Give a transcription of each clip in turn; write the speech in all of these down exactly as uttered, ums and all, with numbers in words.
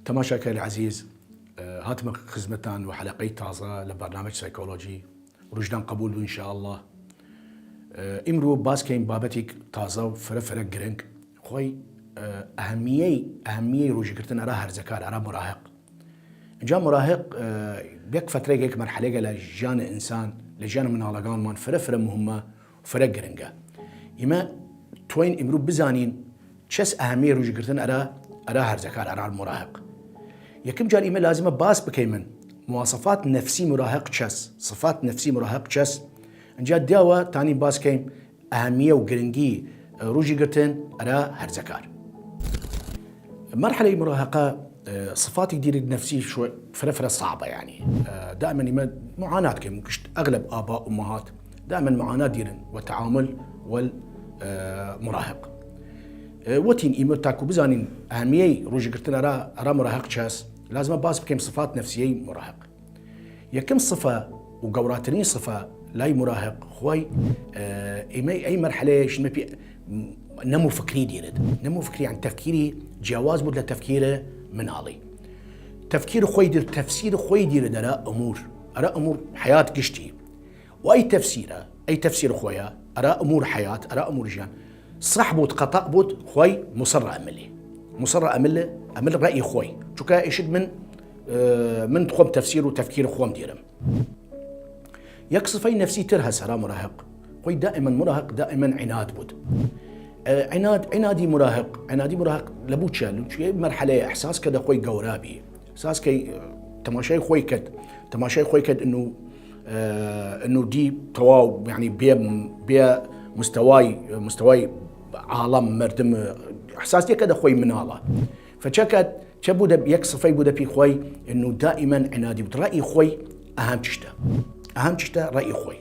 تەماشاکەر عەزیز، ئە، هاتمە خزمەتان وە حەلەقەی تازە لە بەرنامەج سایکۆلۆژی. روژدان قەبول بوو، ان شاء الله. ئە، ئمڕوو باس کەیم بابەتیک تازە و فرە فرە گرنگ. خوەی، ئە، ئەهمیەی، ئەهمیەی روژگرتن ئەرا هەرزەکار، ئەرا مراهق. ئنجا مراهق، ئە، یەک فترەیگ، یەک مەرحەلەیگ لە ژیان ئنسان، لە ژیان مناڵەگانمان فرە فرە مهمە، فرە گرنگە. ئیمە توین ئمڕوو بزانین چەس ئەهمیەی روژگرتن ئەرا، ئەرا هەرزەکار، ئەرا مراهق. یەکم جار ئیمە لازمە باس بکەیمن مواصفات نفسی مراهق چەس، صفات نفسی مراهق چەس. ئنجا دیاوە تانین باس کەیم ئەهمیە و گرنگی روژگرتن ئەرا هەرزەکار. مەرحەلەی مراهقە، ئە، صفاتی دیرک نفسی شوە فرە فرە صعبە، یعنی، ئە، دائما ئیمە معانات کەیم، گشت ئەغلب ئابا ئومەهات دائما معانات دیرن وە تعامل وەل، ئە، مراهق. ئە، وەتین ئیمە تاکو بزانین ئەهمیەی روژگرتن ئەرا، ئەرا مراهق چەس، لازمە باس بکەیم صفات نفسیەی مراهق. یەکم صفە و گەوراترین صفە لای مراهق خوەی، ئە، ئیمە ئەی مەرحەلەیە شنمە پی نەمو فکری دیرد. نەمو فکری، یعنی تفکیری جیاواز بوود لە تفکیر مناڵی. تفکیر خوەی دیر، تفسیر خوەی دیرد ئەرا ئمور، ئەرا ئمور حیات گشتی. و ئەی تفسیرە، ئەی تفسیر خوەیە ئەرا ئمور حیات، ئەرا ئمور ژیان، صح بوود، خطأ بوود، خوەی مصر ئەملی. مصر ئەمل، ئەمل رأی خوەی. چونکە ئیشت من، ئە، من خوەم تفسیر و تفکیر خوەم دیرم. یەک صفەی نفسی تر هەس ئەرا مراهق. خوەی دائما مراهق دائما عناد بوود. ئە، عناد، عنادی مراهق، عنادی مراهق لە بوو چە؟ لە چویە مەرحەلەیە احساس کەێد خوەی گەورا بی. احساس کەی، ئە، تەماشای خوەی کەێد، تەماشای خوەی کەێد انو، ئە، انو دی تەواو، یعنی بێ، بێ مستەوای، مستەوای عاڵەم، مەردم، ئە، احساس لێ کەێد خوەی مناڵە. فچەکەێد چە بوودە، یەک صفەی بوودە پی خوەی، انو دائما عنادی بوود. رأی خوەی ئەهەم چشتە. ئەهەم چشتە رأی خوەی.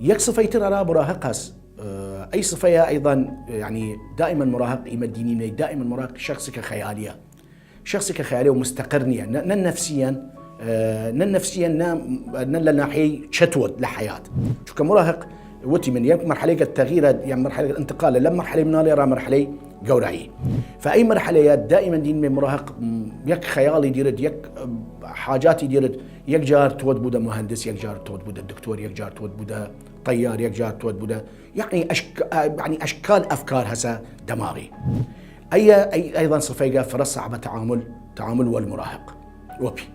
یەک صفەی تر ئەرا مراهق هەس. ئە، ئەی صفەیە ئەیضا، یعنی دائما مراهق ئیمە دینی نەی، دائما مراهق شخصێکە خەیالیە. شخصێکە خەیالیە و مستقر نیە. نە، نە نفسیەن، ئە، نە نفسیەن، نە، نە لە ناحیەی چەتوەد لە حیات. چونکە مراهق وتی من یەک مەرحەلەیگە تەغیرە، یان مەرحەلەیگە انتقالە، لە مەرحەلەی مناڵی ئەرا مەرحەلەی گەورایی. فەئی مەرحەلەیە دائما دین مێ مراهق، م، یەک خەیاڵی دیرد، یەک، ئە، حاجاتی دیرد، یەک جار توەد بوودە مهندس، یەک جار توەد بوودە دکتۆر، یەک جار توەد بوودە طیار، یەک جار توەد بوودە، یعنی ئەشک-، ئە، یعنی ئەشکال ئەفکار هەسە دەماغی. ئەیە، ئەی، ئەیضا صفەیگە فرە صعبە تعامل، تعامل والمراهق. وەپی.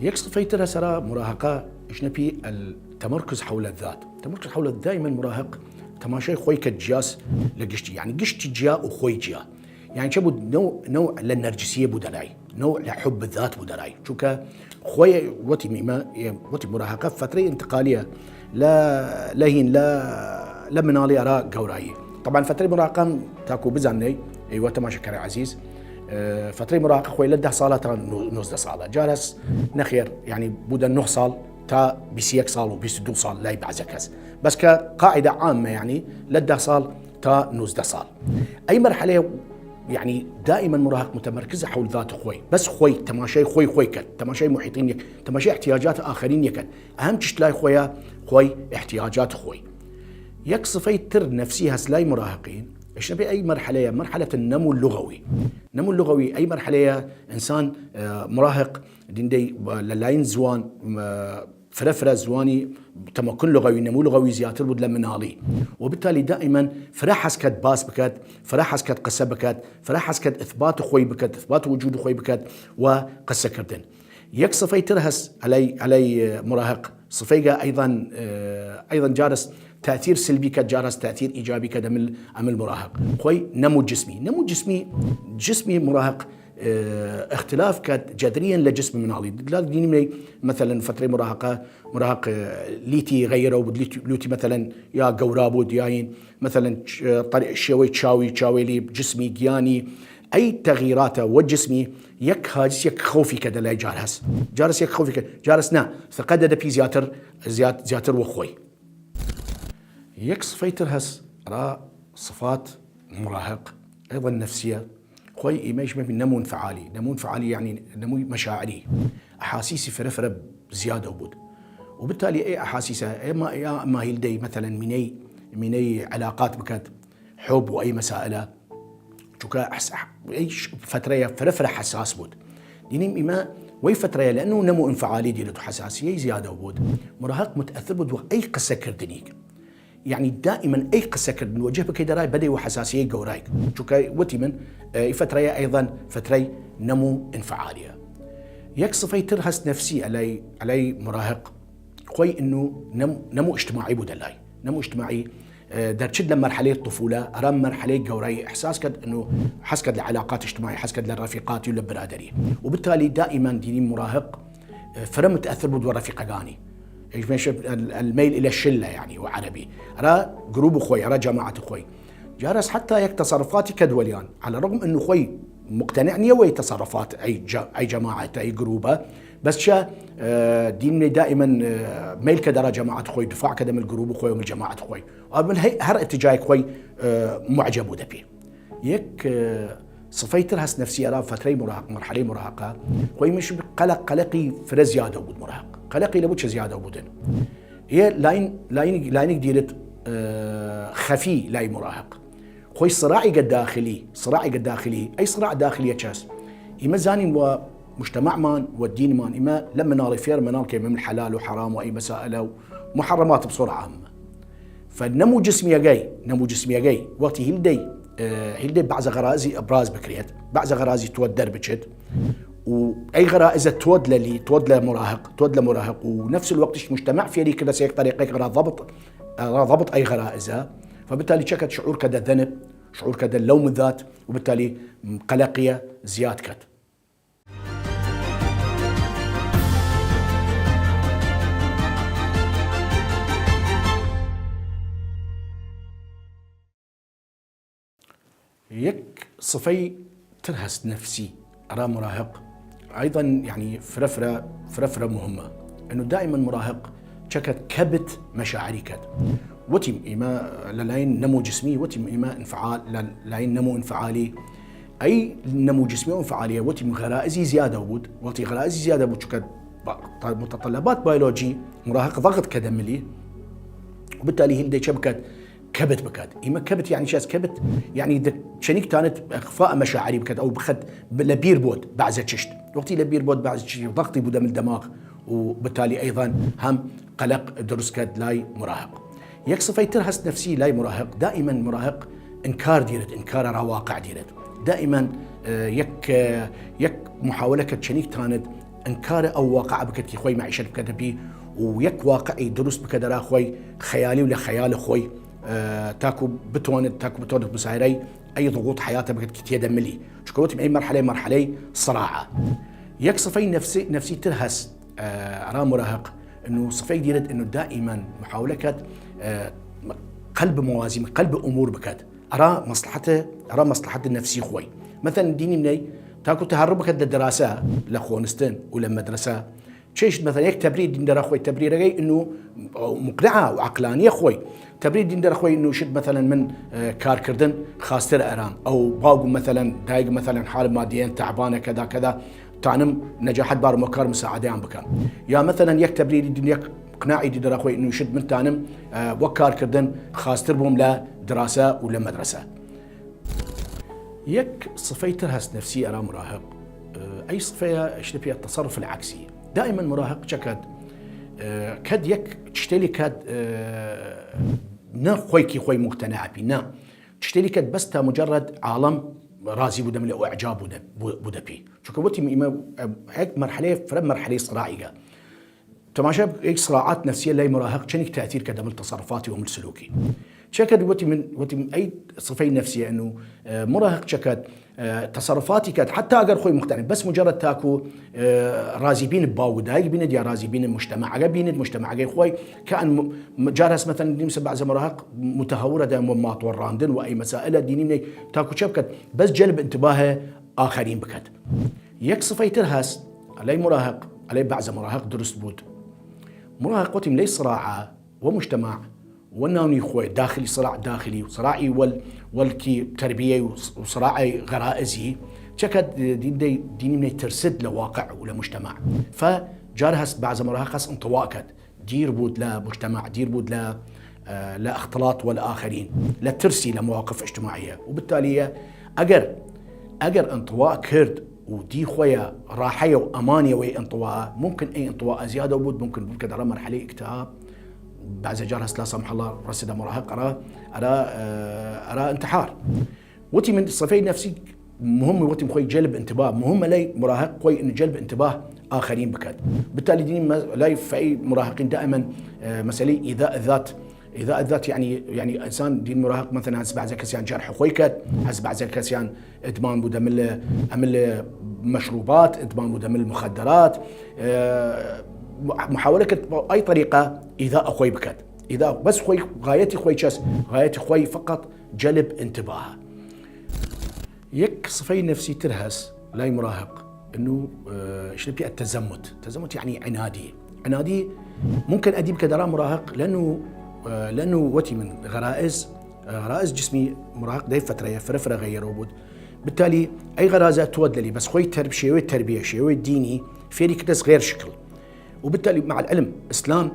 یەک صفەی تر هەسەرا مراهقە، اشنە پی التمركز حول الذات. تمركز حول الذات، دائما مراهق تەماشای خوەی کەێد جیاس لە گشتی. یعنی گشتی جیا و خوەی جیا. یعنی چە بوود نەو، نەو لە نەرجسیە بوودە لای، نەو لە حب ذات بوودە لای. چونکە خوەی وەتی میمە، وەتی مراهقە فترەی انتقالیە لە، لە هین، لە، لە مناڵی ئەرا گەورایی. طبعا فترەی مراهقەم تاکو بزاننەی، ئەیوە تەماشەکەر عەزیز، ئە، فترەی مراهقە خوەی لە دە ساڵە تا نو-، نۆزدە ساڵە. جارەس نەخێر، یعنی بوودە نۆ ساڵ تا بیست و یەک ساڵ و بیست و دو ساڵ لای بعضە کەس. بەس کە قاعدە عامە، یعنی لە دە ساڵ تا نۆزدە ساڵ. ئەی مەرحەلەیە، یعنی دائما مراهق متمرکز حول ذات خوەی. بەس خوەی، تەماشای خوەی خوەی کەێد. تەماشای محیطین یەک، تەماشای احتیاجات آخرین یەکەێد. ئەهەم چشت لای خوەیە، خوەی احتیاجات خوەی. یەک صفەی تر نفسی هەس لای مراهقین، اشنە پی ئەی مەرحەلەیە، مەرحەلەت نەمو لغەوی. نەمو لغەوی، ئەی مەرحەلەیە ئنسان، ئە، مراهق، دیندەی لە لاین زوان، ئە، فرە فرە زوانی تمکن لغوی، نمو لغوی زیاتر بوود لە مناڵی. وبالتالي دائما فرە حەز کەێد باس بکەێد، فرە حەز کەێد قسە بکەێد، فرە حەز کەێد اثبات خوەی بکەێد، اثبات وجود خوەی بکەێد و قسە کردن. یەک صفەی تر هەس ئەلای، ئەلای مراهق، صفەیگە ئەیضا، ئە، ئەیضا جارەس تأثیر سلبی کەێد، جارەس تأثیر ایجابی کەێد ئەمل، ئەمل مراهق. خوەی نمو جسمی. نمو جسمی، جسمی مراهق ئختلاف کەێد جەذریەن لە جسم مناڵی. لا دینیمەی، مثلا فترەی مراهقە، مراهق، ئە، لیتی غەیرەو بوود، لیتی، لوتی مثلا یا گەورا بوود، یا هین مثلا چ-، ئە، طر-، شێوەی چاوی، چاوەیلی، جسمی، گیانی، ئەی تەغیراتە وە جسمی یەک هاجس، یەک خەوفی کەێدە لای جارەس. جارەس یەک خەوفی کەێد، جارەس نا، ثقە دەێدە پی زیاتر، زیات-، زیاتر وە خوەی. یەک صفەی تر هەس ئەرا صفات مراهق، ئەیضا نفسیە. خوەی ئیمەیش مەبی نەمو انفعالی. نەمو انفعالی یعنی نەموی مەشاعری. ئەحاسیسی فرە فرە زیادەو بوود. وبالتالي ئەی ئەحاسیسە، ئەی ما-، یا ماهیل دەی مثلا مینەی، مینەی علاقات بکەێد، حب و ئەی مەسائلە. چونکە ئەی فترەیە فرە فرە حساس بوود. دینیم ئیمە وەی فترەیە لەنو نەمو انفعالی دیرت و حساسیەی زیادە بوود، مراهق متأثر بوود وە ئەی قسە کردنیگ. یعنی دائما ئەی قسە کردن وەجه بکەی دەرای بەدەی وە حساسیەی گەورایگ. چونکە وەتی من، ئە، ئی فترەیە ئەیضا فترەی نەمو انفعالیە. یەک صفەی تر هەست نەفسی ئەلای، ئەلای مراهق خوەی انو نەم-، نەمو اجتماعی بوود ئەلای. نەمو اجتماعی، ئە، دەرچد لە مرحلەی طفولە ئەرا مرحلەی گەورای، احساس کەد انو حەز کەد لە علاقات اجتماعی، حەز کەد لە رفیقاتی و لە برادری. و بالتالی دائما دینی مراهق، ئە، فرە متأثر بوود وە رفیقەگانی. ایش میشه ال-، الميل الى الشلة یعنی وە عەرەبی. ئەرا گروپ خوەی، ئەرا جەماعەت خوەی. جارەس حتی یەک تصرفاتی کەد وەلیان. على الرغم انو خوەی مقتنع نیە وەی تصرفات ئەی جە-، ئەی جەماعەت، ئەی گروپە. بەس چە، ئە، دین منەی دائما، ئە، میل کەد ئەرا جەماعەت خوەی، دفاع کەد مل گروپ خوەی و مل جەماعەت خوەی. ئەو مل هەی-، هەر اتجاهیگ خوەی، ئە، معجب بوودە پی. یەک، ئە، صفەی تر هەست نەفسی ئەرا فترەی مراهق، مرحلەی مراهقە، خوەی مش قەلەق، قەلەقی فرە زیادە بوود مراهق. قەلەقی لە بوچە زیادە بوودن؟ یە لاین، لاین، لاینیگ دیرت، ئە، خەفی لای مراهق. خوەی صراعیگە داخلی، صراعیگە داخلی. ئەی صراع داخلیە چەس؟ ئیمە زانیم وە مجتمعمان، وە دینمان، ئیمە لە مناڵی فێر مناڵ کەیمە من حەلال و حەرام و ئەی مەسائلە و محرمات بصورة عامة. فنەمو جسمیەگەی، نەمو جسمیەگەی، وەختی هیلدەی، ئە، هیلدەی بعض غرائزی ابراز بکرێت، بعض غرائزی توەد دەر بچێت، و ئەی غرائزە توەد لەلی، توەد لە مراهق، توەد لە مراهق، و نفس الوقتش مجتمع فێری کردە سە یەک طریقەیگ ئەرا ضبط، ئەرا ضبط ئەی غرائزە، فبالتالي چەکەد شعور کەدە ذنب، شعور کەدە لوم ذات، وبالتالي قەلەقیە زیاد کەد. یەک صفەی تر هەست نەفسی ئەرا مراهق، ئەیضا یەعنی فرە فرە، فرە فرە مهمە، ئنو دائما مراهق چەکەد کەبت مەشاعری کەد. وتیم ئیمە لە لاین نەمو جسمی، وتیم ئیمە انفعال، لە لاین نەمو انفعالی. ئەی نەمو جسمی و انفعالیە وتیم غرائزی زیادە بوود، وەختی غرائزی زیادە بوود چونکە با-، متطلبات بیولوژی مراهق ضغط کەدە ملی، وبالتالي هیلدەی چە بکەد؟ کەبت بکەد. ئیمە کەبت یەعنی چی؟ ئەس کەبت یەعنی د-، چەنیگ تانت اخفاء مشاعری بکەد، ئەو بخەد ب-، لە بیر بۆد بعضە چشت. وەختی لە بیر بۆد بعضە چشت، ضغطی بوودە مل دەماغ، و بالتالي ئەیضا هەم قەلەق دروس کەد لای مراهق. یەک صفەی تر هەست نەفسی لای مراهق، دائما مراهق انکار دیرد، انکار ئەرا واقع دیرد. دائما، ئە، یەک، ئە، یەک محاولە کەد چەنیگ تانت انکار ئەو واقع بکەد کی خوەی معیشەت بکەدە پی، و یەک واقعی دروست بکەد ئەرا خوەی خەیالی و لە خەیال خوەی، ئە، تاکو بتوانت، تاکو بتوانت مساعدەی ئەی ضغوط حیاتە بکەد کی تیەدە ملی. چونکە وتیم ئەی مرحلەی، مرحلەی صراعە. یەک صفەی نەفسی، نەفسی تر هەس، ئە، ئەرا مراهق، ئنو صفەی دیرد ئنو دائما محاولە کەد، ئە، قلب موازین، قلب امور بکەد ئەرا مصلحەت، ئەرا مصلحەت نەفسی خوەی. مثلا دینی منەی تاکو تهرب بکەد لە دراسە، لە خوەنستن و لە مەدرسە، چیشت مثلا یەک تەبریر دین دەرا خوەی، تەبریرەگەی ئنو مقنعە و عقلانیە خوەی. تەبریر دین دەرا خوەی ئنو شت مثلا من، ئە، کار کردن خاستر ئەرام. ئەو باوگ مثلا دایگ مثلا حال مادیەن تعبانە کەدا کەدا تانم نجاحت بارم وە کار مساعدەیان بکەم. یا مثلا یەک تەبریری دین، یەک قناعی دین دەرا خوەی ئنو شت من تانم، ئە، وە کار کردن خاستر بوم لە دراسە و لە مەدرسە. یەک صفەی تر هەست نەفسی ئەرا مراهق، ئە، ئەی صفەیە شتە پێ التصرف العكسي. دائما مراهق چەکەد، ئە، کەد یەک چشتێلی کەد، ئە، نە خوەی کی خوەی مقتنع پی، نە چشتێلی کەد بەس تا مجرد عالم رازی بوودە ملی و اعجاب بوودە، بو-، بوودە پی. چونکە وتیم ئیمە، ئە، یەک مرحلەی فرە مرحلەی صراعیگە. تماشا بکە، هیچ صراعات نفسیە لای مراهق چەنیک تأثیر کەدە مل تصرفاتی و مل سلوکی. چەکەد وەتی من، وەتی من ئەی صفەی نفسیە ئنو، ئە، مراهق چەکەد، ئە، تصرفاتی کەد، حتی ئەگەر خوەی مختنە، بەس مجرد تاکو، ئە، رازی بین باوگ دایگ بینت یا رازی بین مجتمعەگە بینت، مجتمعەگەی خوەی، کە ئەن م-، م-، جار هەس مەتەن دینیم سە بعض مراهق متهورە دە مات وەڕاندن و ئەی مەسائلە دینیم نەی، تاکو چە بکەد، بەس جلب انتباه آخرین بکەد. یەک صفەی تر هەس، ئەلەی مراهق، ئەلەی بعض مراهق دروست بوود. مراهق وەتیم لەی صراعە وە مجتمع، وە ناونی خوەی، داخلی، صراع داخلی و صراعی وەل، وەل کی تربیەی و ص-، و صراعی غرائزی، چەکە دین دەی، دینیم نەی ترسد لە واقع و لە مجتمع. فجار هەس بعض مراهق هەس انطوا کەد. دیر بوود لە مجتمع، دیر بوود لە، ئە، لە اختلاط والآخرین، لە ترسی لە مواقف اجتماعیە. و بالتالي ئەگەر ئەگەر ئنطوا کرد و دی خوەیە راحەیە و ئەمانیە وەی ئنطوا، ممکن ئەی ئنطوا زیادە بود، ممکن بکەد ئەرا مەرحەلەی ئیکتئاب، بعضی جار هەس لا سمح الله رەسیدە مراهق ئەرا ئەرا ئەرا انتحار. وتی من صفەی نفسی مهم، وتی خوەی جلب انتباه مهم لەی مراهق خوەی ان جلب انتباه آخرین بکەد. بالتالي دینی لای فەی مراهقین دائما مسئلەی ایذاء الذات، ایذاء الذات یعنی یعنی انسان دین مراهق مثلا هەس بعضی کەسیان جرح خوەی کەد، هەس بعضی کەسیان ادمان بودە مل ئەمل مشروبات، ادمان بودە مل مخدرات، محاولە کەد ئەی طریقە ایذاء خوەی بکەد. ایذاء بەس خوەی غایەتی خوەی چەس، غایەتی خوەی فقط جلب انتباه. یەک صفەی نفسی تر هەس لای مراهق، انه ئیشە پی التزمت. تزمت یعنی عنادی. عنادی ممکن ئەدی بکەد ئەرا مراهق لەنو لەنو وتی من غرائز غرائز جسمی مراهق دەی فترەیە فرە فرە غەیرەو بود. بالتالي ئەی غرازە توەد لەلی بەس خوەی ترب شێوەی تربیە شێوەی دینی فێری کردەس غێر شکل. وبالتالي مع العلم ئسلام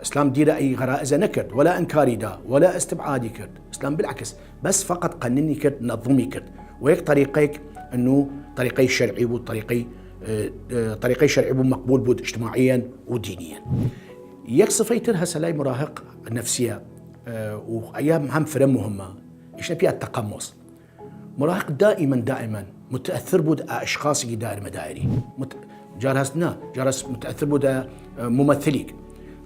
ئسلام دیرە ئەی غرائزە نەکرد ولا انکاری دا ولا استبعادی کرد. ئسلام بالعکس بەس فقط قەننی کرد، نەظمی کرد وە یەک طریقەیگ انه طریقەی شەرعی بوو، طریقەی طریقەی شەرعی بوو، مەقبول بوود اجتماعیەن و دینیەن. یەک صفەی تر هەسە لای مراهق نفسیە و ئەیە هەم فرە مهمە، ئیشە پیا التقمص. مراهق دائما دائما متأثر بود ئە اشخاصی دائر مدائری. جار هەست نا، جار هەست متأثر بود ئە ممثلیگ.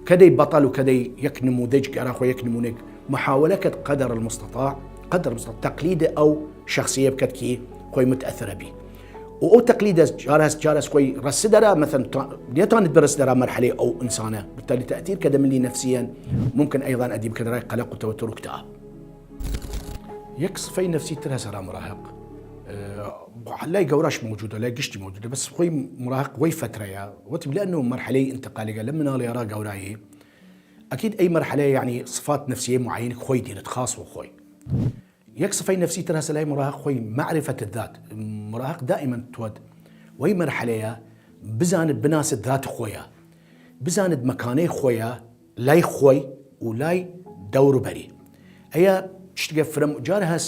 کەدەی بطل و کەدەی یەک نموذج ئەرا خوەی یەک نمونەیگ محاولە کەد قدر المستطاع، قدر المستطاع تقلید ئەو شخصیە بکەد کی خوەی متأثر بی. و ئەو تقلید جار هەست جار هەست خوەی رەسد ئەرا مثلا نەتاند برەسد ئەرا مرحلەی ئەو انسانە، بالتالي تأثیر کەدە ملی نفسیەن ممکن ئەیضا ئەدی بکەد ئەرای قلق و توتر و اکتئاب. یەک صفەی نفسی تر هەس ئەرا مراهق، لای گەوراش موجودە، لای گشتی موجودە، بەس خوەی مراهق وەی فترەیە وەتم لەنو مرحلەی انتقالیگە لە مناڵی ئەرا گەورایی. ئەکید ئەی مرحلەیە یعنی صفات نفسیە معین خوەی دیرد خاص وە خوەی. یەک صفەی نفسی تر هەسە لای مراهق خوەی معرفة الذات. مراهق دائما توەد وەی مرحلەیە بزاند بناسد ذات خوەیە، بزاند مەکانەی خوەیە لای خوەی و لای دەور و بەری. ئەیە چشتگە فرە جار هەس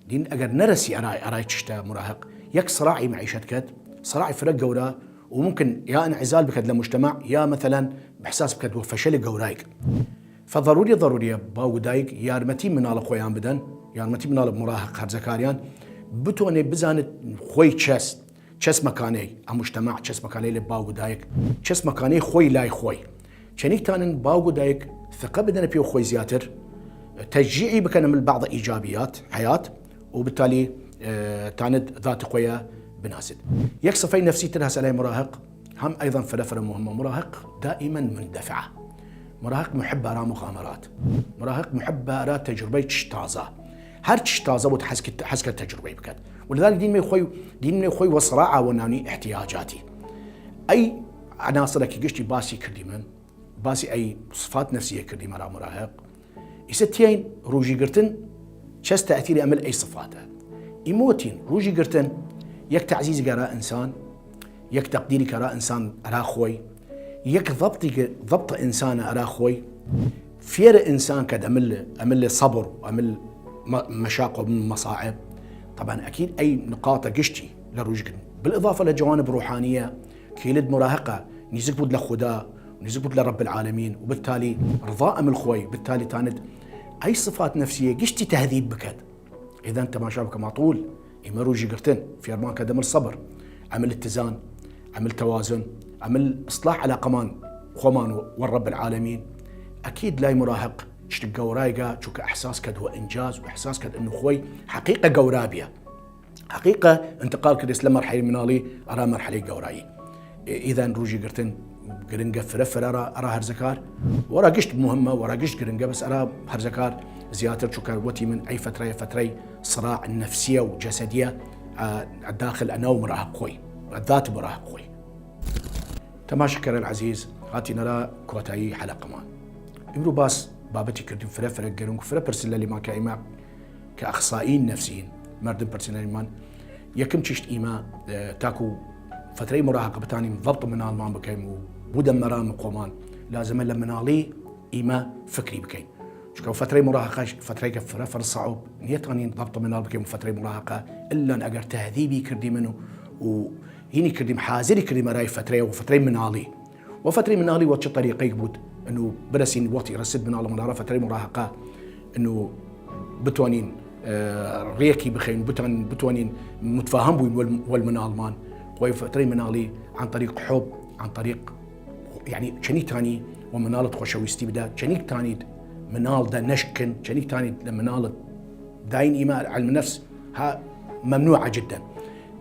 دین ئەگەر نەرەسی ئەرای ئەرای چشتە مراهق یەک صراعی معیشەت کەد، صراعی فرە گەورە و ممکن یا انعزال بکەد لە مجتمع یا مثلا احساس بکەد وە فەشەل گەورایگ. فضروري ضروريە باوگ و دایگ یارمەتی مناڵە خوەیان بدەن، یارمەتی مناڵە مراهق هەرزەکاریان بتوەنێ بزانت خوەی چەس چەس مەکانەی ئە مجتمع، چەس مەکانەی لە باوگ و دایگ، چەس مەکانەی خوەی لای خوەی. چەنیک تانن باوگ و دایگ ثقە بدەنە پێ و خوەی زیاتر تشجیعی بکەنە مل بعض ایجابیات حیات و بالتالي تاند ذات خوەیە بناسد. یەک صفەی نفسی تر هەسە لای مراهق، هەم ایضا فرە فرە مهمە. مراهق دائما مندفعە. مراهق محب ئەرا مغامرات. مراهق محب ئەرا تجربەی چش تازە. هەر چش تازە بوود حەز کرد تجربەی بکەد. ولذلك دین مێ خوەی دین مێ خوەی وە صراع وە ناونی احتیاجاتی. ئەی عناصرەکی گشتی باسی کردیمن، باسی ئەی صفات نفسیە کردیمە ئەرا مراهق. ئیسە تیەین رووژی گرتن چەس تأثیر ئەمل ئەی صفاتە. ئیموتین رووژی گرتن یەک تعزیزیگ ئەرا انسان، یەک تقدیریگ ئەرا انسان ئەرا خوەی، یەک ضبطیگ ضبط انسانە ئەرا خوەی، فێرە انسان کەد ئەمل ئەمل صبر و ئەمل مشاق و مصاعب. طبعا اكيد ئەی نقاطە گشتی لە رووژی گرتن بالاضافە لە جوانب روحانیە کیلد مراهقە نزیک بود لە خودا و نزیک بود لە رب العالمین و بالتالي رضا ئەمل خوەی بالتالي تاند ئەی صفات نفسیە گشتی تهذیب بکەد. ئیدان تەماشا بکە ماطول ئیمە رووژی گرتن فێرمان کەد ئەمل صبر، ئەمل اتزان، ئەمل توازن، ئەمل اصلاح علاقەمان خوەمان و رب العالمین. اكيد لای مراهق چشت گەورایگە چونکە احساس کەد وە انجاز و احساس کەد ان خوەی حقیقە گەورا بیە. حقیقە انتقال کردس لە مرحلەی مناڵی ئەرا مرحلەی گەورایی. ئیدان رووژی گرتن گرنگە فرە فرە ئەرا هەرزەکار، وەرا گشت مهمە، وەرا گشت گرنگە، بەس ئەرا هەرزەکار زیاتر چونکە وەتی من ئەی فترەیە فترەی صراع نفسیە و جسدیە داخل ئەناو مراهق خوەی، ذات مراهق خوەی. تەماشەکەرەن عەزیز، هاتینەرا کۆتایی حەلەقەمان. ئمڕوو باس بابەتی کردن فرە فرە گەرنگ و فرە پرسن لەلیمان کە ئیمە کە ئەخسائین نەفسین، مەردم پرسن لەلیمان. یەکم چشت ئیمە تاکو فترەی مراهقە بتانیم ضبط مناڵمان بکەیم و بودە مەرام خوەمان، لازمە لە مناڵی ئیمە فکری بکەین. کە فترەی مراهقە فترەیگە فرە فرە سەعوب نیەتانین ضبط مناڵ بکەیم فترەی مراهقە، ئلان ئەگەر تەهذیبی کردیمن و و هینی کردیم حازری کردیم ئەرای فترەی و فترەی مناڵی و فترەی مناڵی وە چ طریقەیگ بوود انو برسین وەختی رەسید مناڵ مناڵە فترەی مراهقە انو بتوانین ریەکی بخەین بتان بتوانین متفاهم بووین وەل مناڵمان. خوەی فترەی مناڵی عن طریق حب، عن طریق یعنی چەنیگ تانی وە مناڵت خوەشەویستی بدا، چەنیگ تانید مناڵ دە نەشکن، چەنیگ تانید لە مناڵت داین ئیمە علم نفس ها ممنوعە جدا،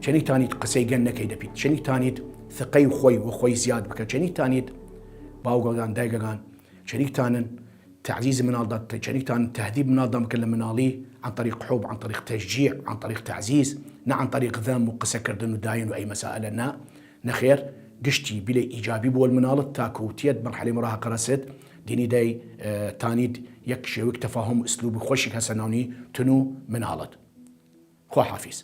چەنیگ تانید قسەی گەن نەکەی دەپید، چەنیگ تانید ثقەی خوەی وە خوەی زیاد بکە، چەنیگ تانید باوگەگان دایگەگان چەنیگ تانن تعزیز مناڵ داد، چەنیگ تانن تهذیب مناڵ دان بکە لە مناڵی عن طریق حب، عن طریق تشجیع، عن طریق تعزیز، نە عن طریق ذم و قسە کردن و داین و ئەی مەسائلە نە. نەخێر، گشتی بیلەی ئیجابی بوەل مناڵت تا کوتیەت مەرحەلەی مراهقە رەسێت، دینی دەی تانید یەک شێوەیگ تەفاهم ئسلوب خوەشیگ هەسە ناونی تن و مناڵت. خواحافیز.